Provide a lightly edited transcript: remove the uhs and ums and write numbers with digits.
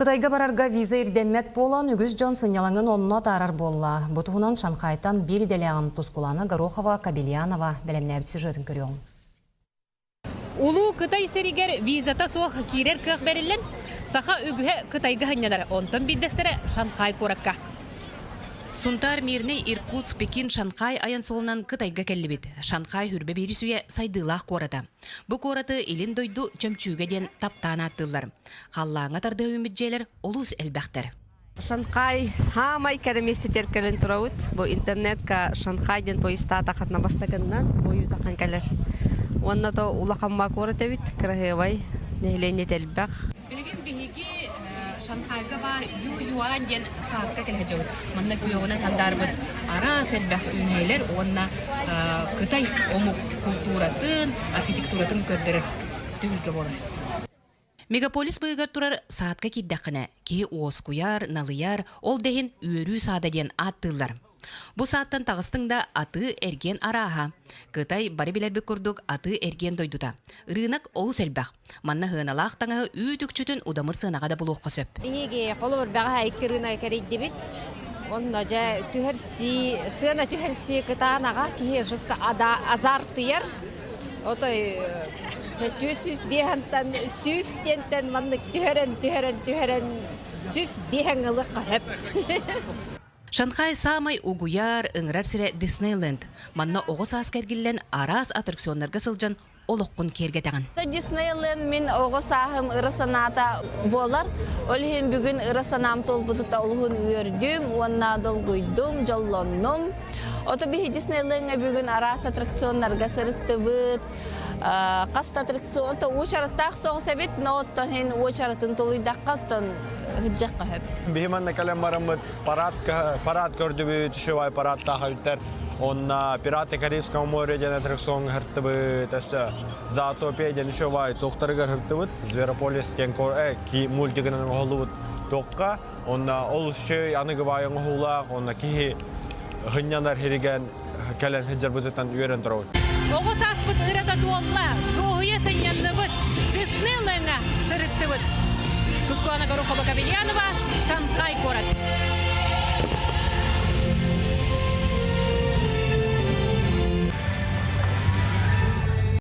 Кытайга барарга виза ирдэммэт буолан, үгүс дьон сынньалаҥын онно атаарар буолла. Бу туһунан Шанхайтан биир идэлээҕим Тускулана Горохова-Кабельянова бэлэмнээбит сюжетын көрүөҕүҥ. Улуу Кытай сиригэр визата суох киирэр кыах бэриллэн, саха үгүһэ Кытайга сынньанар, онтон биирдэстэрэ Шанхай куоракка. Сунтаар, Мирнэй, Иркутск, Пекин, Шанхай айан суолунан Кытайга кэллибит. Шанхай хүрбэ биирис үйэ сайдыылаах куората. Бу куораты Илин дойду чөмчүүгэ диэн таптаан ааттыыллар. Халлааҥҥа тардыһа үүммүт дьиэлэр олус элбэхтэр. Шанхай хаамай кэрэ миэстэтигэр кэлэн турабыт. Бу интернетка Шанхай диэн поездтаатаххытына бастакыннан буойутахан кэлэр. Уонна то улахан куорат эбит, кыраһыабай, нэһилиэнньэтэ элбэх. Билигин биһиги Шанхайга баар Ю Юань диэн саадка кэлэ сылдьабыт. Манна күөҕүнэн хандаарбыт араас элбэх үүнээйилэр уонна Кытай омук култууратын, архитектуратын көрдөрөр түһүлгэ буолар. Мегаполис быыһыгар турар саадка киирдэххинэ, киһи уоскуйар, налыйар, ол да иһин үөрүү саада диэн ааттыыллар. Бу сааттан таҕыстыҥ да атыы-эргиэн арааһа. Кытай бары билэрбит курдук атыы-эргиэн дойдута. Ырыынак олус элбэх. Манна сыаналаах таҥаһы үүт-үкчүтүн удамыр сыанаҕа да булуохха сөп. Биһиги холобур бэҕэһээ икки ырыынагы кэрийдибит. Онно дьэ түһэрсии, сыана түһэрсии кытаанаҕа киһи жестко азартыйар. Отой 405-тан 100 диэнтэн маннык түһэрэн, түһэрэн, түһэрэн 105 ылыахха сөп. Шанхай саамай угуйар, ыҥырар сирэ Диснейленд. Манна оҕо сааска эргиллэн араас аттракционнарга сылдьан олоххун киэргэтэҕин. Диснейленд мин оҕо сааһым ыра санаата буолар. Ол иһин бүгүн ыра санаам туолбутута олуһун үөрдүм уонна долгуйдум, дьоллоннум. Ото биһи Диснейлендҥэ бүгүн араас аттракционнарга сырыттыбыт. Хас да аттракцион то уочараттаах соҕус эбит, но оттон иһин уочаратын тулуйдахха оттон сылдьыахха сөп. Биһи манна кэлэн бараммыт парад, парад көрдүбүт, шивай парадтаах эбиттэр. Онно Пираты Карибского моря диэн аттракцион ыһыртыбыт, өссө Зоотопия диэн шивай туохтарыгар ыһыртыбыт, Зверополис диэн мультигынан оҥоһуллубут туохха. Онно олус үчүгэй аныгы баай оҥоһуулаах, онно киһи хынньанар хиригэн кэлэн сылдьарбытыттан үөрэн турабыт. Оҕо сааспыт ырата туолла, дуоһуйа сынньанныбыт, Диснейлендҥа сырыттыбыт. Тускуана Горохова-Кабельянова, Шанхай куорат.